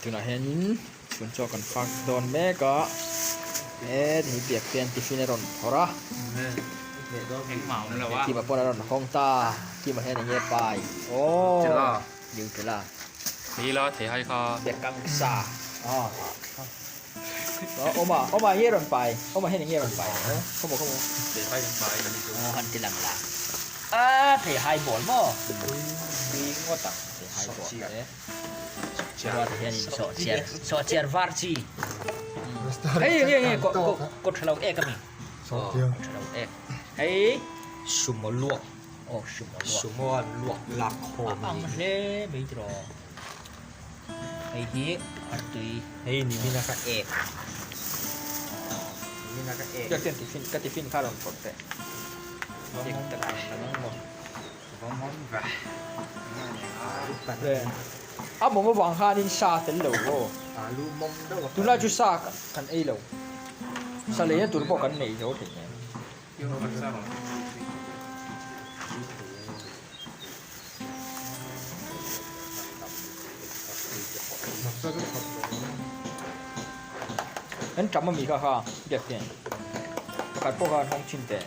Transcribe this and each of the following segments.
Tunah hianin chhun chaw kan fak dawn mek a he hei biak te an tiffin a rawn phawrh a Kima pawn a rawn hawng ta Kima hian eng nge pai aww Nutella Bekang sa Awma awma hi a rawn pai awma hian eng nge a rawn pai khawmaw khawmaw aw han ti lang la a theihai bawl maw tui ngawt ang theihai bawl te chuan ti hian in sawhchiar sawhchiar var chi hei nge nge kaw kaw kaw tha lo ek ami kaw tha lo ek hei sumo luak aw sumo luak sumo an luak lak khawm a ang hle mai tiraw. Hei hi artui hei ni min a ka ek ni min a ka ek ka tiffin ka tiffin kha rawn phawrh teh ek tak ang la nang maw a mawm avang khanin sa tel lo aw tunlai chu sa kan ei lo sa leina tur pawh kan nei zo thei nen. An ṭam ami kha kha biak te pakhat pawh kha an hawng chhin teh.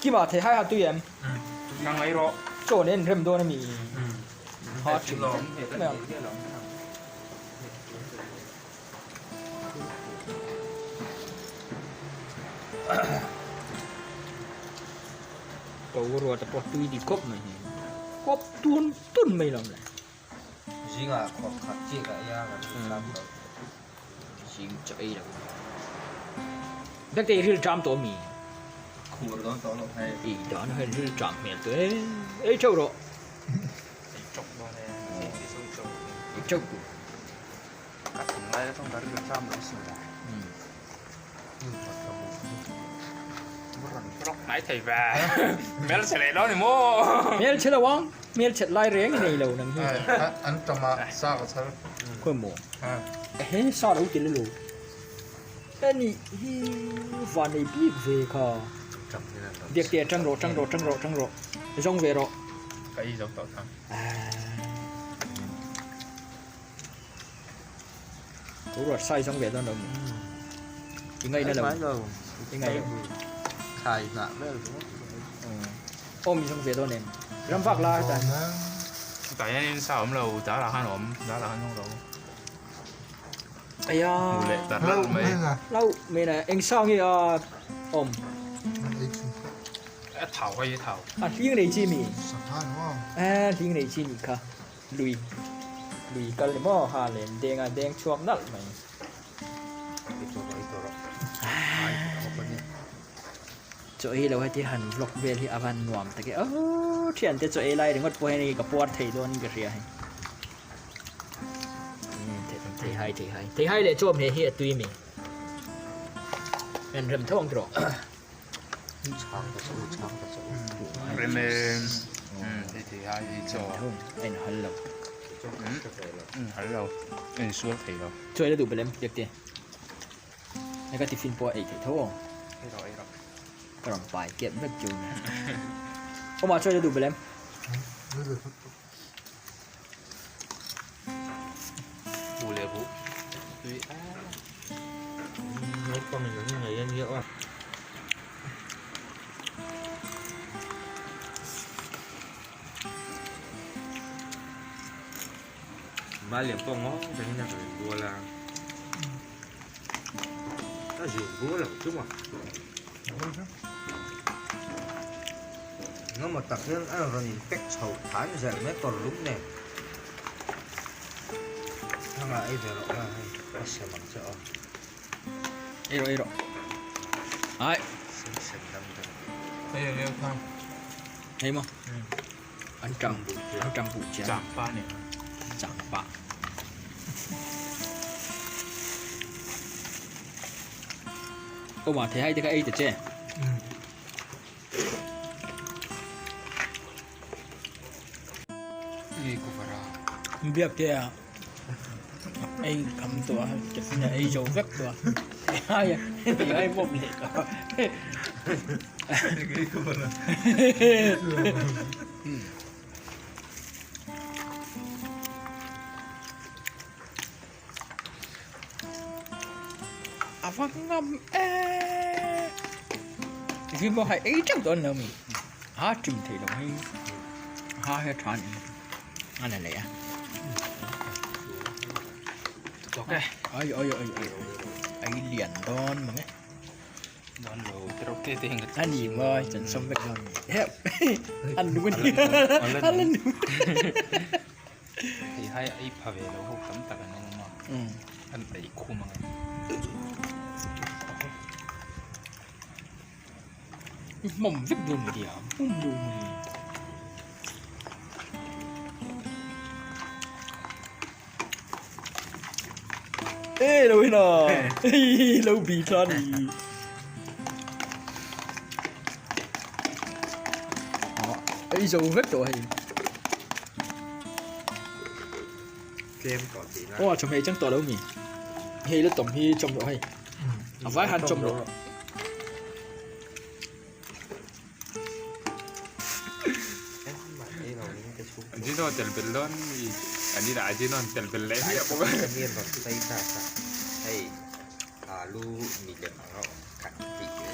Kima thei hai ha tui em? Chaw nen rem dawn ami? Ha ṭhin mai ang. Ko ruat a pawh tui di khawp mai hi kawp tun tun mai lo le zingah khawp khat chiah ka ei a ka rilru tlam lo zing chaw ei lo vek te i ril tram tawh ami khur dawn tawh lo hei i dan hian ril tram hmel tawh e ei theuh rawh Ei chawp dawn e ei theuh tur. Ka thing lai atang ka rilru tlam lo sin la. Hnai thei ve. Hmel chhe leh dawn ni maw? Hmel chhe lo ang. Hmel chhet lai reng i nei lo nang hi. An tam a sa ka chhar. Khawi maw? Ehe sa lo ti lo. Ani hi van nei bik ve kha. Biak te tang rawh tang rawh tang rawh tang rawh. Zawng ve rawh. Ka ei zo tawh thang. Ko ruat sai zawng ve dawn lo mi. I ngaihna lo. I ngaih lo. Khai hnah vel chu. Awm i zawng ve dawn em. Ram vak la ta. Tah hian in sa awm lo, dar ah khan awm, dar ah khan awm lo. Aya. Mu leh tar lar mai. Lau me na eng sa nge a awm. A thau hei a thau. A hling nei chi mi. A hling nei chi ni kha. Lui lui kal ni maw ha lem deng a deng chhuak nalh mai. Chaw ei lo heti han vlog vel hi a van nuam tak e aww thian te chaw ei lai ringawt pawh hian hei ka puar thei dawn in ka hria hei. Thei hai thei hai thei hai leh chawm he hi a tui mi. En rem tho ang tawh. Rem e thei thei hai hi chaw en hal lo hal lo en sual thei lo chaw ei la duh belem biak te hei ka tiffin pawh a ei theih tho aw ei rawh ei rawh ka rawn pai kep vek chu awmah chaw ei la duh belem Buh leh buh tui a. Naupang in an ngei a nia aw. Malian pawh ngaw takin a rawn bual a. A zin bual ang chu maw. Engemaw tak hian a rawn in pack chho than zel mai kawr lum nen. Thanga ei ve rawh la hei ka sem ang che aw. Ei rawh ei rawh. Ai. Sem sem dam dam. Hei a leu thang. Hei maw. An tang an tang buh chian. Chang pa ni. Chang pa. Awma thei hai te kha ei ta che. Biak te a ei kham tawh a tiffin a ei zo vek tawh a thei hai thei hai bawp leh tawh a. A va ngam e Ti pawh hai ei teuh dawn lo mi a chim theih loh hi ha hi a tha a ni a la leh a ai ai ai ai ai lian dawn mang e a ni maw chan sawm vek dawn mi a nung a ni a la nung. Hei hai ei pha ve lo ho tam tak an awm a an ei khum ang e. I hmawm vek dawn maw tia hmawm dawn maw ni. Ê lo hin à lo bi thla ni. Ei zo vek tawh hei. Aw a chawhmeh chang tawh lo mi. Hei la tawm hi chawm rawh hei. A vai han chawm rawh. Ajino tel bel dawn mi ani lah ajino an tel bel leh hmiah bawk a. Hei alu milem ang a awm khat tih te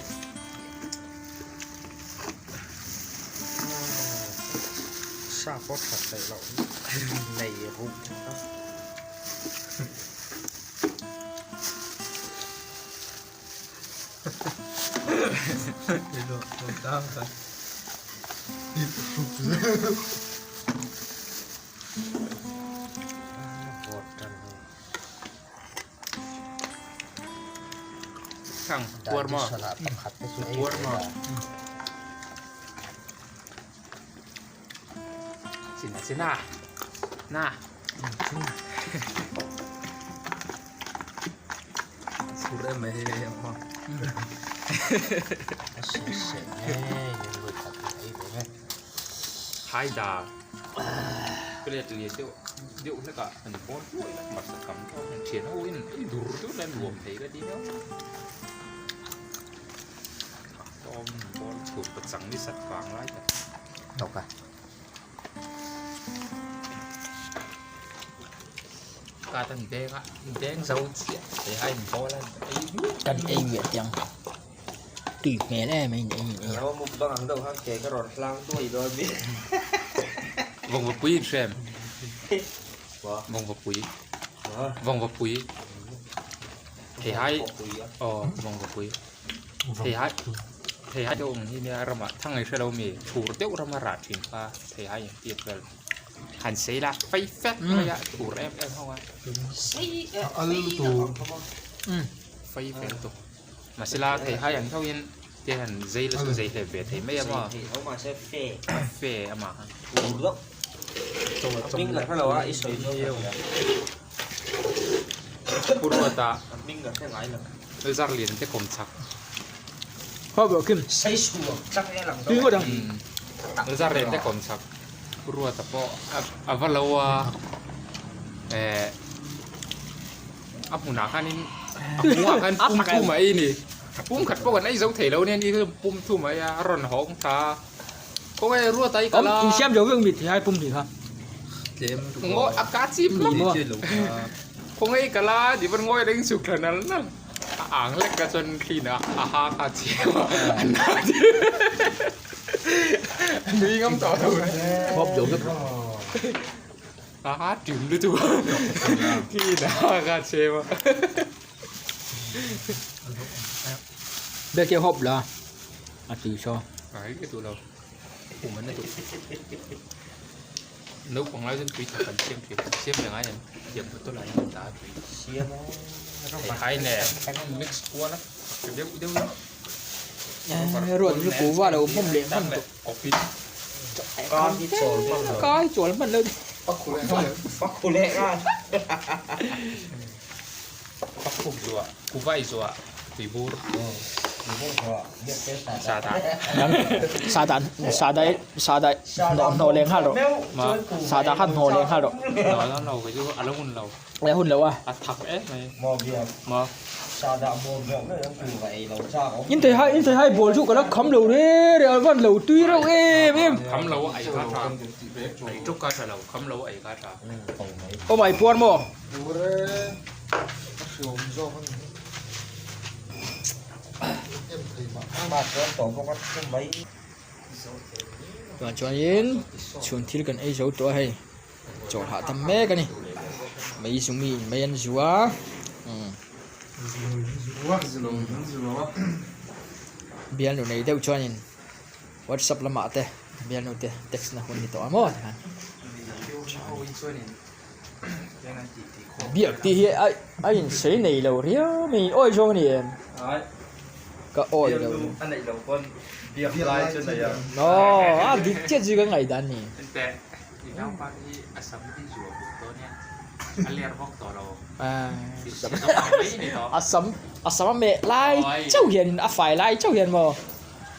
sa pawh that theih loh nei ruh a. Thang puar maw puar maw Sina sina na Sur em mai hei ang maw Hai da Plate lian deuh deuh hlek ah an bawl hluai a hmarcha tam tawk an thian ho in ei dur dur a nuam thei ka ti deuh Tawm bawl chhun pachang ni sat vang lai tak Tawk a. Ka tan deng a deng zo chiah thei a in bawl a ei duh Kan ei ve tiang tui hmel em a in ei in ei a. Alo mukbang ang deuh khan ke ka rawn hlang duai dawn mi. Vawngvapui in hrem. Vawngvapui. Vawngvapui. Thei hai aw vawngvapui. Thei hai thei hai deuh ang hi nia ramah thang ei hrelo mi thur deuh rama rah thin kha thei hai ang tih vel han sei la fei fek mai a thur em em ho a fei fel tuk mahsela thei hai ang tho in te han zei la chu zei hlep ve thei mai a maw fe amah khan Pu Ruata zar lian te kawm chak zar lian te kawm chak Pu Ruata pawh a va lo a eh a hmunah khanin a kungah khan pum thu mai a ni pum khat pawh kan ei zo thei lo nia ni pum thu mai a a rawn hawng tha a. Khawnge ruat ai kal a. Insiam zo vek mi thei pum thei kha. Tlem ngaw a ka chip lo maw. Khawnge i kal a ti van ngawi reng chuk thla nal nal. A ang lek ka chuan thlin a a ha kha chiam a a na ti. A nui ngam tawh lo. Hawp zo vek. A ha tim lutuk a thlin a ha kha chiam a. Beke hawp la a tui saw. Ai ka duh lo pum an a duh naupang lai chuan tui tha kan siam thin siam reng ai an thiam bottle ah hian an dah a tui thei hai nen mix kual a tha deuh deuh in ruat chu kuhva lo hmawm leh hman tawh coffee ka hi chawl hman lo Pakkhum zuah, Kuvai zuah, Tuibur, Sahdah. Sahdah, sahdah, sahdah hnawh hnawh leh nghal rawh. Sahdah kha hnawh leh nghal rawh. Hnawh lo lo kei chu a lo hun lo. A hun lo a. A thak em mai. Maw. In thei hai in thei hai ball chu ka la kham lo re re a van lo tui reuh em em. Kham lo a ei kha tha ei tuk kha tha lo kham lo a ei kha tha. Aw mai puar maw? Tunah chuanin chhun thil kan ei zo tawh a hei chaw hah tam mek a ni mei zu mi in mei an zu a umm bialnu nei deuh chuanin whatsapp lamah te bialnu te text na hun ni tawh a maw tikhan biak tih hi a a insawi nei lo riau mai awi zawng a ni em ka awi lo aw a dik chiah chu ka ngaihdan a ni. A sam a sam a meh lai chauh hian a fai lai chauh hian maw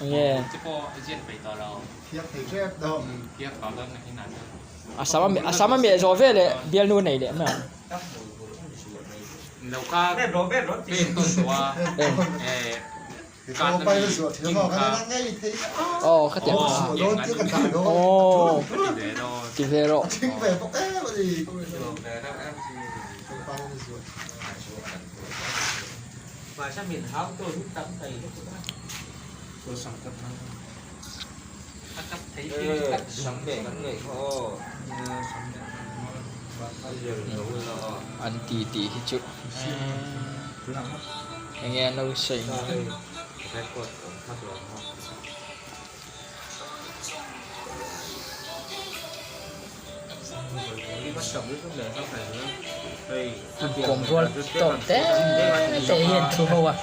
enge. A sam a a sam a meh zawh vel leh bialnu a nei leh mai ang. Aw ka ti ang aw ti ve rawh. An ti tih hi chu enge an lo sawi ni. Kawm rual tawk te te hi an thu ho a.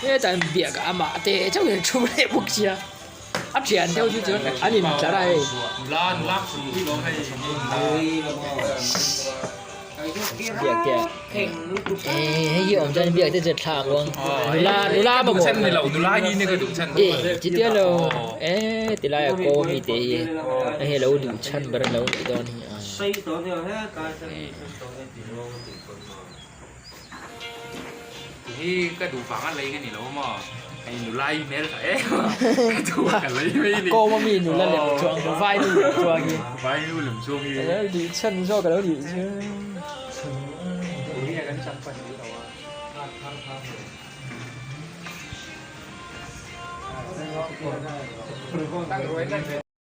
Hetah biak amah te chauh hian thu leh bawk sia a thian deuh chu chuan an intlar a hei. Biak te eh hei hi awm chuan biak te chu thla ang ruang nula nula mamawh eh chutia lo eh tilai a kaw mi te hi hei lo duh chhan ber a lo nih dawn hi a. Hi ka duh vang a lei ka ni lo maw hei nula hi hmel tha em a ka duh a ka lei mai ni. A kawm a mi nula lem chuang hi vai nu lem chuang hi. Vai nu lem chuang hi. Ka lo duh chhan zawk ka lo duh chu. Korea kan chang pan ni lo a.